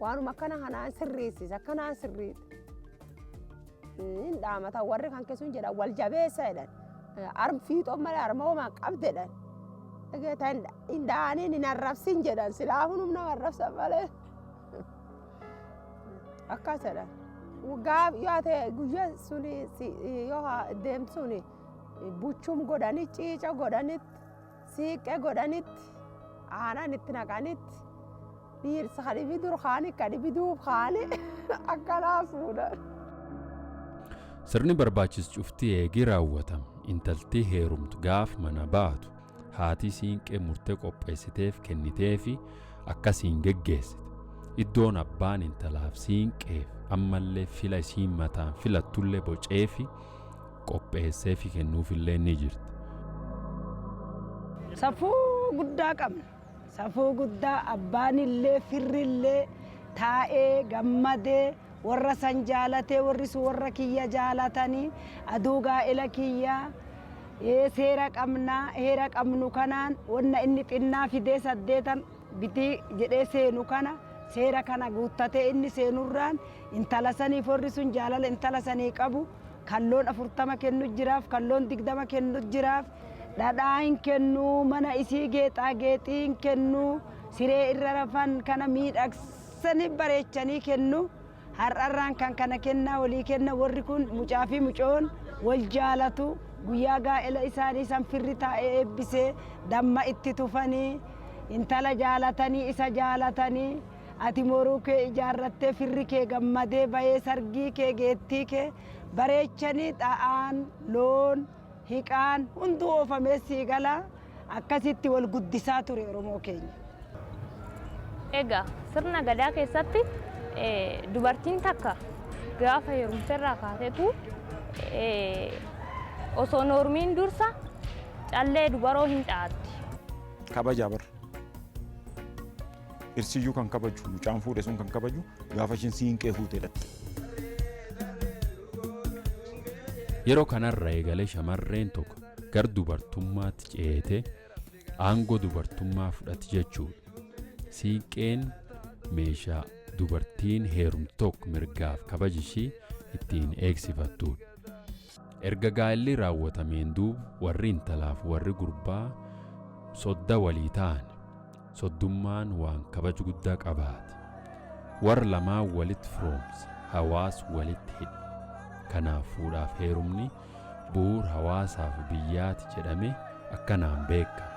Waanuma akkana kanaan sirreessisa, akkanaan sirriidha. Hin dhaamata warri kan keessuun jedhan wal jabeessa jedhan. Arm fiixoon malee arma homaa qabde jedhan. Egaa hin dhahaniin hin arrabsin jedhan, silaafuu nama arrabsan malee. Akkas jedhan. Gaaf yoo ta'e guyyaa suni yoo deemtu suni buchum godhanii, ciica godhanitti, siiqqee godhanitti, aanan itti naqanitti, dhiirsa ka dhibi dur kaani, ka dhibi duub kaani, akkanaa fuudhan. Sirni barbaachisu cuftii eegii raawwatame, intaltii heerumtu gaaf mana baatu haatii siinqee murtee qopheessiteef kenniteefi akkasiin geggeessite. Iddoon abbaan intalaaf siinqeef ammallee fila isiin mataan filattullee boceefi qopheesseefi kennuufillee ni jirti. Safuu guddaa qabna. Safuu guddaa, abbaan illee firrillee taa'ee gammadee warra san jaalatee, warri sun warra kiyya jaalatanii, aduu gaa'ela kiyyaa seera qabnaa, heera qabnu kanaan wanna inni xinnaa fidee saddeetan bitii jedhee seenu kana, seera kana guuttatee inni seenurraan intala saniif warri sun jaalala intala sanii qabu, kan loon 40 kennu jiraaf, kan loon 20 kennu jiraaf, dhadhaa hin kennu, mana isii geexaa geexii hin kennu, siree irra rafan kana miidhagsanii bareechanii kennu. Har'arraan kan kana kennaa walii kenna. Warri kun mucaa fi mucoon wal jaalatu, guyyaa gaa'ela isaanii san firri taa'ee eebbisee, damma itti tufanii, intala jaalatanii, isa jaalatanii, ati moruu kee ijaarrattee, firri kee gammadee bahee, sargii kee geettii kee bareechanii, xa'aan loon hiqaan hunduu oofamee sii gala, akkasitti wal guddisaa ture Oromoo keenya. Egaa sirna gadaa keessatti dubartiin takka gaafa heerumteerraa kaateetu osoo noormiin dursa callee dubaroo hin dha'atti. Kabajaa bar. Irsiyyuu kan kabaju, mucaan fuudhe sun kan kabaju gaafa isheen siinqee fuutedha. Yeroo kanarra eegalee shamarreen tokko gar dubartummaatti ceetee aangoo dubartummaa fudhatti jechuudha. Siinqeen meeshaa dubartiin heerumtu tokko mirgaaf kabaja ishii ittiin eegsifattudha. Erga gaa'elli raawwatameen duuba warri intalaaf warri gurbaa sodda walii ta'an, soddummaan waan kabaja guddaa qabaati. Warra lamaan walitti firoomsa, hawaasa walitti hidha. Kanaaf fuudhaaf heerumni bu'uura hawaasaaf biyyaati jedhame akkanaan beekama.